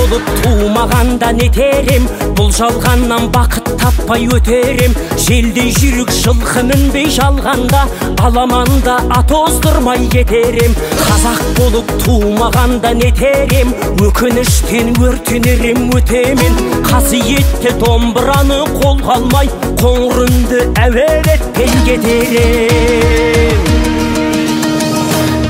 болып тумағанда нетер ем, бұл жалғаннан бақыт таппай өтер ем. Желдей жүйрік жылқы мінбей жалғанда, аламанда ат оздырмай кетер ем. Қазақ болып тумағанда нетер ем, өкініштен өртенер ем өтемен. Қасиетті домбыраны қолға алмай, қоңыр үнді әуелетпей кетер ем.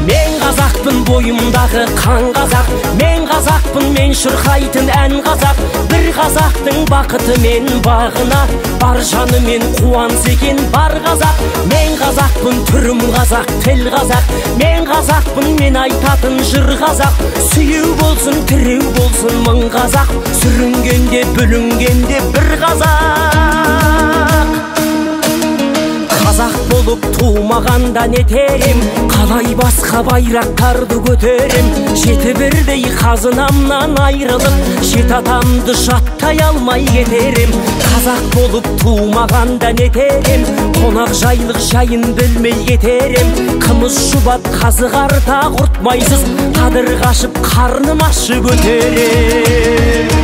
Мен қазақпын, бойымдағы қан қазақ, мен қазақпын, мен шырқайтын ән қазақ. Бір қазақтың бақыты мен бағына, бар жанымен қуанса екен бар қазақ. Мен қазақпын, түрім қазақ, тіл қазақ, мен қазақпын, мен айтатын жыр қазақ. Сүйеу болсын, тіреу болсын мың қазақ, сүрінгенде бүлінгенде бір қазақ. Қазақ болып тумағанда нетер ем, қалай басқа байрақтарды көтерем. Жеті бірдей қазынамнан айрылып, жеті атамды жаттай алмай кетер ем. Қазақ болып тумағанда нетер ем, қонақ жайлық жайын білмей кетер ем. Қымыз шұбат қазы қарта құртмайсыз, қадір қашып қарным ашып өтер ем.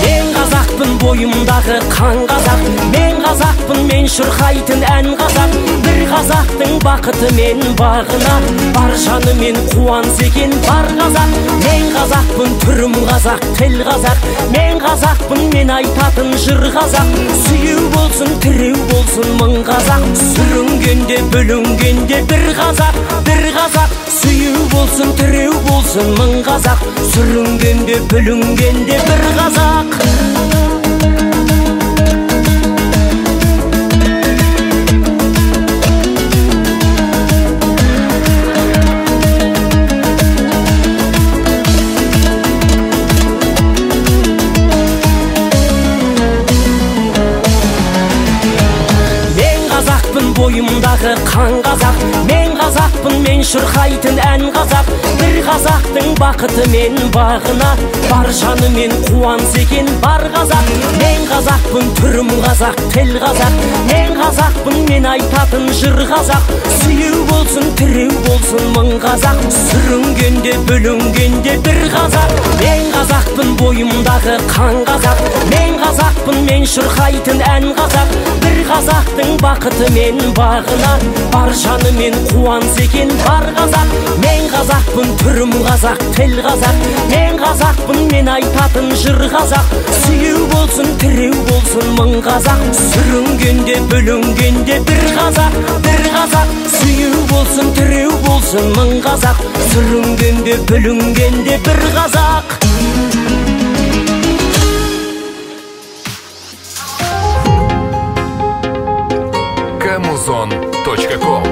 Мен қазақпын, бойымдағы қан қазақ, мен қазақпын, мен шырқайтын ән қазақ. Бір қазақтың бақыты мен бағына, бар жанымен қуанса екен бар қазақ. Мен қазақпын, түрім қазақ, тіл қазақ, мен қазақпын, мен айтатын жыр қазақ. Сүйеу болсын, тіреу болсын мың қазақ, сүрінгенде бүлінгенде бір қазақ, бір қазақ. Сүйеу болсын, тіреу болсын мың қазақ, сүрінгенде бүлінгенде бір қазақ. Бойымдағы қан қазақ, мен қазақпын, мен шырқайтын ән қазақ. Бір қазақтың бақыты мен бағына, бар жанымен қуанса екен бар қазақ. Мен қазақпын, түрім қазақ, тіл қазақ, мен қазақпын, мен айтатын жыр қазақ. Сүйеу болсын, тіреу болсын мың қазақ, сүрінгенде бүлінгенде бір қазақ. Мен қазақпын, бойымдағы қан қазақ, мен қазақпын, мен шырқайтын ән қазақ. Бір қазақтың бақыты мен бағына, бар жанымен қуанса екен бар қазақ. Мен қазақпын, түрім қазақ, тіл қазақ, мен қазақпын, мен айтатын жыр қазақ. Сүйеу болсын, тіреу болсын мың қазақ, сүрінгенде бүлінгенде бір қазақ, бір қазақ. Сүйеу болсын, тіреу болсын мың қазақ, сүрінгенде бүлінгенде бір қазақ. Камузон.ком.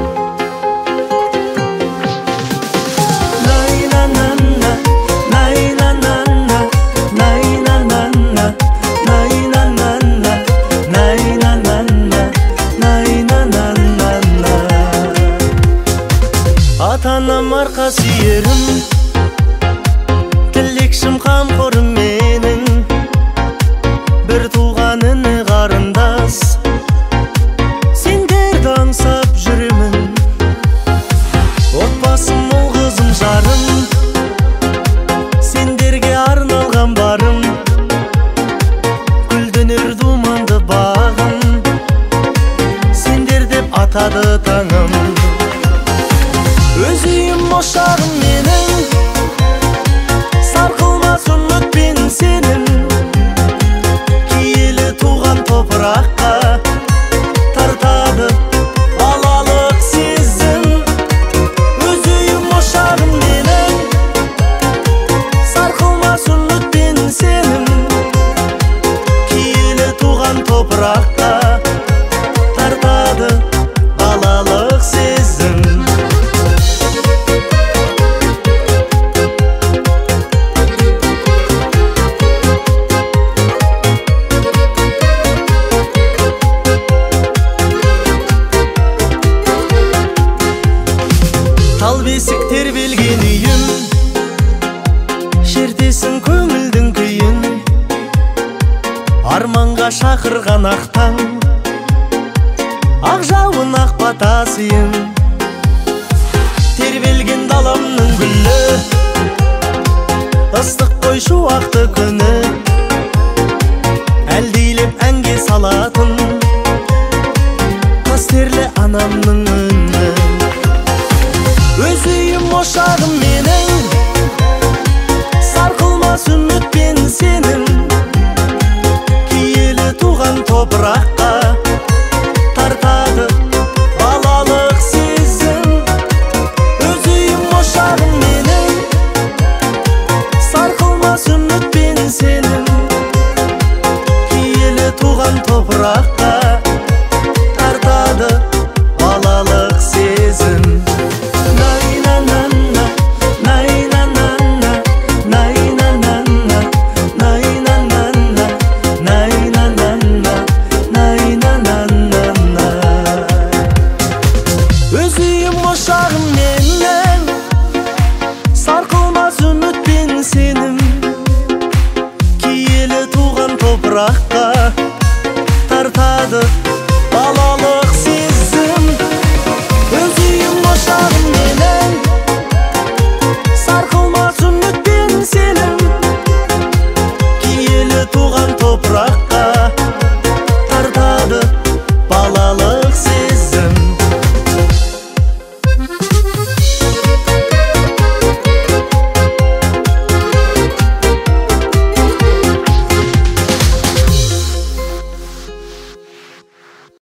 Ата-анам арқа сүйерім, тілекшім қамқорым менің, бір туған іні қарындас, сендерді аңсап жүремін. Отбасым ұл қызым жарым, сендерге арналған барым, гүлденер думанды бағым, сендер деп атады таңым. Өз үйім ошағым менің, сарқылмас үміт пен сенім, киелі туған топыраққа тартады балалық сезім. Өз үйім ошағым менің, сарқылмас үміт пен сенім, киелі туған топыраққа тартады балалық сезім. Тал бесік тербелген үйім, шертесің көңілдің күйін, арманға шақырған ақ таң, ақ жауын ақ бата сыйын. Тербелген даламның гүлі, Шуақты күні әлдилеп әнге салатын қастерлі анамның үні. Өз үйім ошағым менің, сарқылмас үміт пен сенім. Киелі туған топыраққа тартады